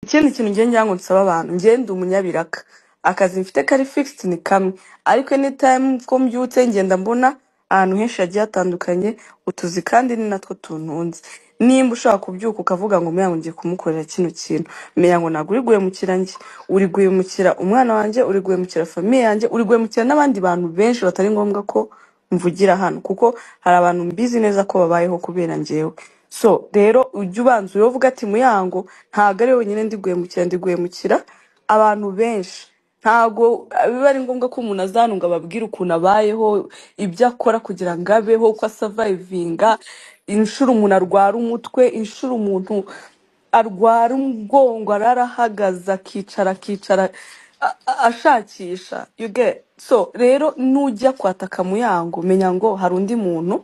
Ikindi kintu njye ngira ngo nsaba abantu, njye ndi umunyabiraka, akazi mfite kari fixed ni kamwe, ariko anytime ko mbyutse ngenda mbona ahantu henshi hagiye hatandukanye utuzi, kandi ni natwo tuntunze. Nimba ushaka kubyuka ukavuga ngo muyango ngiye kumukorera kino kintu, menya ngo ntabwo uri guhemukira njye, uri guhemukira umwana wanjye, uri guhemukira famille yanjye, uri guhemukira n'abandi bantu benshi batari ngombwa ko mvugira hano, kuko hari abantu mbizi neza ko babayeho kubera njyewe. So rero ujye ubanza uvuga ati: "Muyango ntabwo ari we wenyine ndi guhemukira, ndi guhemukira abantu benshi." Ntabwo biba ari ngombwa ko umuntu aza hano ngo ababwire ukuntu abayeho, ibyo akora kugira ngo abeho, uko asurvivinga, inshuro umuntu arwara umutwe, inshuro umuntu arwara umugongo, arara ahagaze, akicara akicara ashakisha, you get? So rero nujya kwataka Muyango, menya ngo hari undi muntu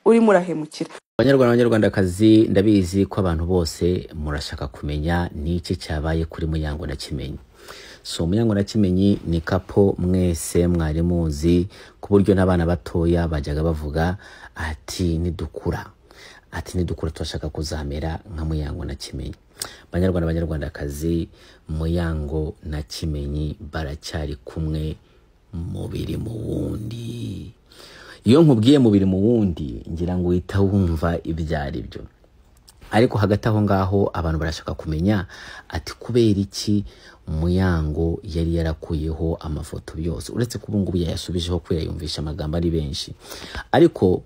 urimo urahemukira. Abanyarwanda, abanyarwandakazi, ndabizi ko abantu bose murashaka kumenya ni iki cyabaye kuri Muyango na Kimenyi. So Muyango na Kimenyi ni couple mwese mwari muzi, ku buryo n'abana batoya bajyaga bavuga ati: "Nidukura," ati: "nidukura turashaka kuzamera nka Muyango na Kimenyi." Banyarwanda, abanyarwandakazi, Muyango na Kimenyi baracyari kumwe, mubiri mu wundi. Iyo nkubwiye mubiri mu wundi, ngira ngo uhita wumva ibyo ari byo. Ariko hagati aho ngaho abantu barashaka kumenya ati: kubera iki Muyango yari yarakuyeho amafoto yose? Uretse ko ubu ngubu yayasubijeho kubera yumvisha amagambo ari benshi. Ariko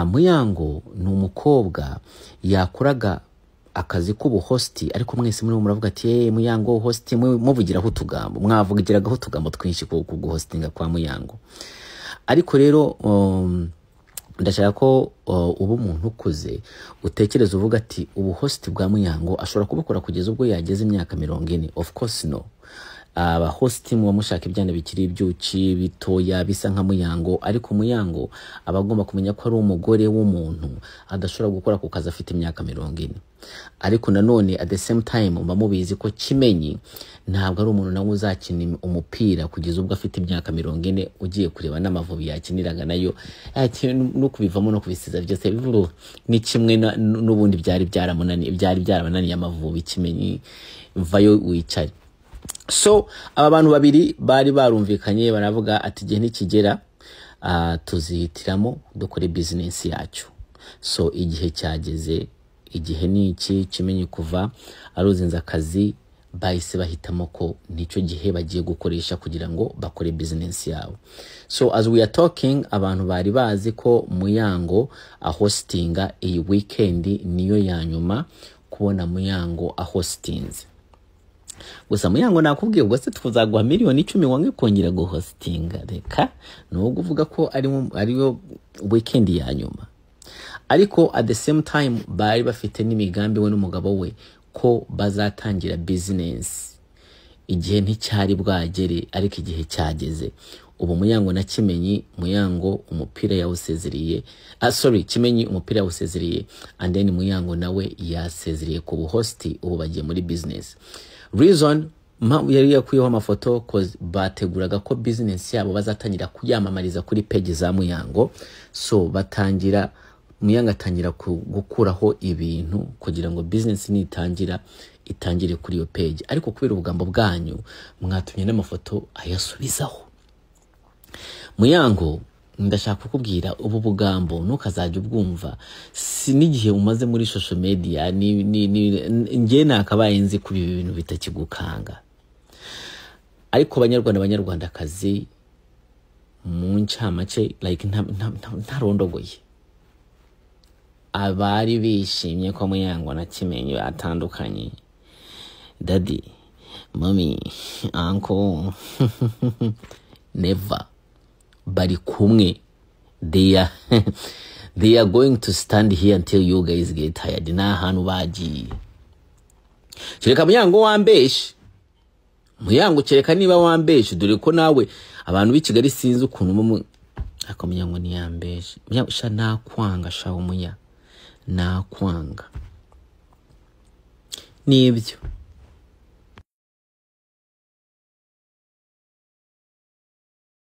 Muyango ni umukobwa yakoraga akazi k'ubuhost, ariko mwese murimo muravuga ati: "Hey, Muyango host," muvugiraho utugambo, mwavugiragaho utugambo twinshi ku guhostinga kwa Muyango. Ariko rero ndashaka ko uba umuntu ukuze, utekereza uvuga ati: ubuhost bwa Muyango ashobora kubukora kugeza ubwo yageze imyaka 40? Of course no. Abahost muba mushaka ibyana bikiri ibyuki, bitoya, bisa nka Muyango, ariko Muyango aba agomba kumenya ko ari umugore w'umuntu, adashobora gukora ku kazi afite imyaka 40. Ariko nanone at the same time muba mubizi ko Kimenyi ntabwo ari umuntu nawe uzakina umupira kugeza ubwo afite imyaka 40. Ugiye kureba n'Amavubi yakiniraga nayo no kubivamo no kubisiza byose ni kimwe n'ubundi byari byaramunaniye, byari byarabananiye Amavubi. Kimenyi, vayo wicare. So aba bantu babiri bari barumvikanye, baravuga ati: "Igihe nikigera tuzihitiramo dukore business yacu." So igihe cyageze, igihe ni iki. Kimenyi kuva aruzinze akazi, bahise bahitamo ko nicyo gihe bagiye gukoresha kugira ngo bakore business yabo. So as we are talking, abantu bari bazi ko Muyango ahostinga iyi weekend, niyo ya nyuma kubona Muyango ahostinze. Gusa Muyango nakubwiye, ubwo se tuzaguha miliyoni 10 wange kongera guhostinga? Reka nubwo uvuga ko ariyo weekend ya nyuma, ariko at the same time bari bafite n'imigambi, we n'umugabo we, ko bazatangira business. Igihe nticyari bwagere, ariko igihe cyageze. Ubu Muyango na Kimenyi, Muyango umupira yawusezereye, sorry, Kimenyi umupira yawusezereye, and then Muyango nawe yasezereye ku buhost. Ubu bagiye muri business. Reason mpamvu yari yakuyeho amafoto, 'cause bateguraga ko business yabo bazatangira kuyamamariza kuri page za Muyango. So batangira, Muyango atangira gukuraho ibintu kugira ngo business nitangira itangire kuri iyo page. Ariko kubera ubugambo bwanyu mwatumye n'amafoto ayasubizaho. Muyango, ndashaka kukubwira, ubu bugambo ntukazajya ubwumva, si n'igihe umaze muri social media. Ni njye nakabaye nzi ko ibi bintu bitakigukanga. Ariko banyarwanda, banyarwandakazi, mu ncamake, like ntarondogoye, abari bishimye ko Muyango na Kimenyi batandukanye, daddy, mommy, uncle, never. Bari kumwe. They are going to stand here until you guys get tired. Nta hantu bagiye, kereka Muyango wambeshe. Muyango, kereka niba wambeshe, dore ko nawe abantu b'i Kigali sinzi ukuntu mumu, ariko Muyango ntiyambeshe. Muyango sha, nakwanga sha, umuya nakwanga nibyo.